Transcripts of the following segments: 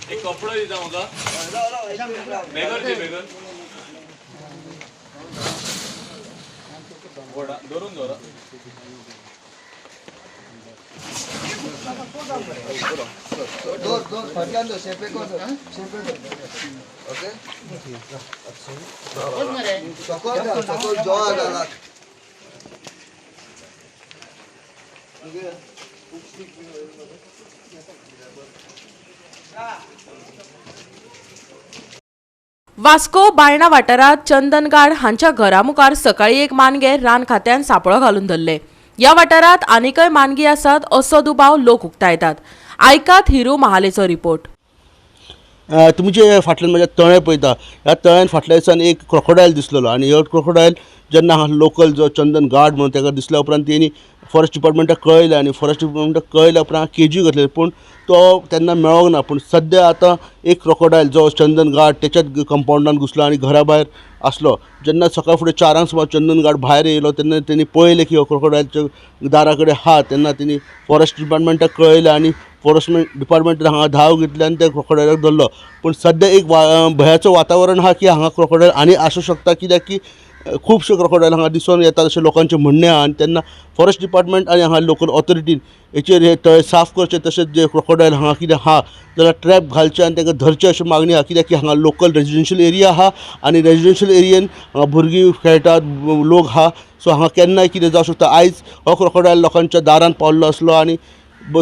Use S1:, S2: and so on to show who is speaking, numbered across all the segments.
S1: एक कपडो दिता म्हाका, बेगर दी, बेगर धरून दवर.
S2: दोर दोर फाटल्यान दवर, शेपे कर, शेपे कर. ओके, सकयल घाल, सकयल जॉ घालात.
S3: वास्को बायणा वाठारांत चंदन गाड हांच्या घरा मुखार सकाळी एक मानगे रान खात्यान सांपळो घालून धरले. ह्या वाठारांत आनीकय मानगी आसात असो दुबाव लोक उक्तायतात. आयकात हिरू महालेचो रिपोर्ट.
S4: तुमचे फाटल्यान म्हज्या तळें पळयता, ह्या तळ्यान फाटल्या दिसान एक क्रोकोडायल दिसलेलो आनी ह्यो क्रोकोडायल जेन्ना हांगा लोकल जो चंदन गार्ड म्हणून ताका दिसल्या उपरांत तेणी फॉरेस्ट डिपार्टमेंटाक कळयलें आनी फॉरेस्ट डिपार्टमेंटाक कळयल्या उपरांत केजी घातले, पूण तो तेन्ना मेळोंक ना. पूण सद्या आतां एक क्रोकोडायल जो चंदन गार्ड तेच्याच कंपावंडान घुसलो आनी घरा भायर आसलो. जेन्ना सकाळ फुडें 4 सुमार चंदन गार्ड भायर येयलो तेन्ना तेणी पळयलें की हो क्रोकोडायलच्या दारा कडेन आहा. तेन्ना तेणी फॉरेस्ट डिपार्टमेंटाक कळयलें आनी फॉरेस्ट डिपार्टमेंटान हांगा धांव घेतली आनी त्या क्रोकोडायलाक धरलो. पूण सद्या एक भंयाचो वातावरण आहा की हांगा क्रोकोडायल आनी आसूं शकता, कित्याक की खुबशे क्रोकोडायल हांगा दिसून येतात अशें लोकांचें म्हणणें आहा. आनी तेन्ना फॉरेस्ट डिपार्टमेंट आनी हांगा लोकल ऑथॉरिटीन हेचेर हे तळें साफ करचें, तशेंच जे क्रोकोडायल हांगा कितें आहा जाल्यार ट्रॅप घालचें आनी तांकां धरचें अशी मागणी आहा. कित्याक की हांगा लोकल रेजिडेन्शियल एरिया आहा आनी रेजिडेन्शियल एरियेन हांगा भुरगीं खेळटात, लोक आहा. सो हांगा केन्नाय कितें जावं शकता. आयज हो क्रोकोडायल लोकांच्या दारान पावल्लो आसलो आनी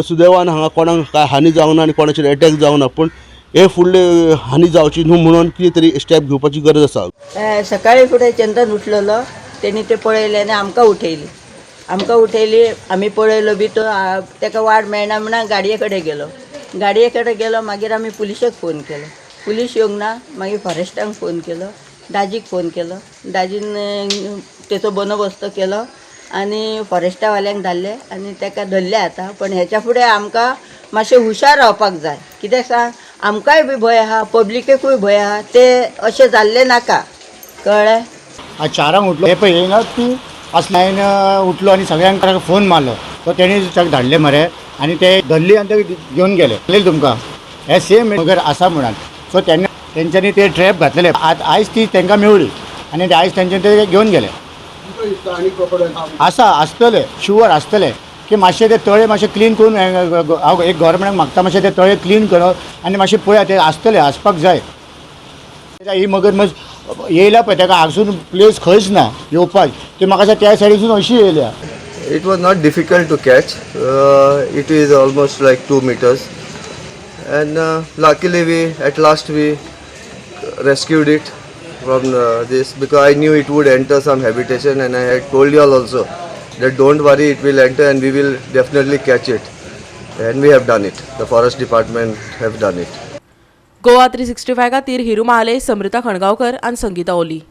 S4: सुदैवान हांगा कोणाक कांय हानी जावंक ना आनी कोणाचेर एटॅक जावंक ना. पूण हे फुडले हानी जावची न्हू म्हणून कितें तरी स्टेप घेवपाची गरज आसा.
S5: सकाळी फुडें चंदन उठलेलो, तेणी ते पळयलें आनी आमकां उठयली. आमकां उठयली, आमी पळयलो बी तो ताका वाट मेळना म्हणून गाडये कडेन गेलो. गाडये कडेन गेलो, मागीर आमी पुलिशेक फोन केलो. पुलीस येवंक ना, मागीर फॉरेस्टांक फोन केलो, दाजीक फोन केलो. दाजीन तेचो बंदोबस्त केलो आनी फॉरेस्टावाल्यांक धाडले आनी ताका धरले आतां. पण हेच्या फुडें आमकां मातशें हुशार रावपाक जाय. कित्याक सांग, आमकांय बी भंय आहा, पब्लिकेकूय भंय आहा, ते अशें जाल्लें नाका, कळ्ळें?
S6: आज 4 उठलो, हे पळय येयना ती असलें हांवें उठलो आनी सगळ्यांक फोन मारलो, तो तेणी ताका धाडले मरे आनी ते धरली आनी ते घेवन गेले. कळ्ळें तुमकां हे सेम मगर आसा म्हणून. सो तेन्ना तेंच्यांनी ते ट्रॅप घातलेले, आतां आयज ती तांकां मेवली आनी आयज तेंच्यांनी ते घेवन गेले. आसा आसतले, शुवर आसतले की मातशें ते तळे मातशें क्लीन करून हांव एक गव्हर्मेंटाक मागता, मातशें ते तळे क्लीन करप आनी मातशें पळया, ते आसतले, आसपाक जाय. ही मगरमच्छ येयल्या पळय, ताका आजून प्लेस खंयच ना येवपाक, ती म्हाका दिसता त्या सायडीसून अशी येयल्या.
S2: It was not difficult to catch. It is almost like 2 meters, and luckily we at last we rescued it from this, because I knew it would enter some habitation, and I had told you all also that don't worry, it will enter and we will definitely catch it, and we have done it. The forest department have done it.
S3: Goa 365 खातीर हिरू महाले, समृता खणगांवकर आनी संगीता ओली.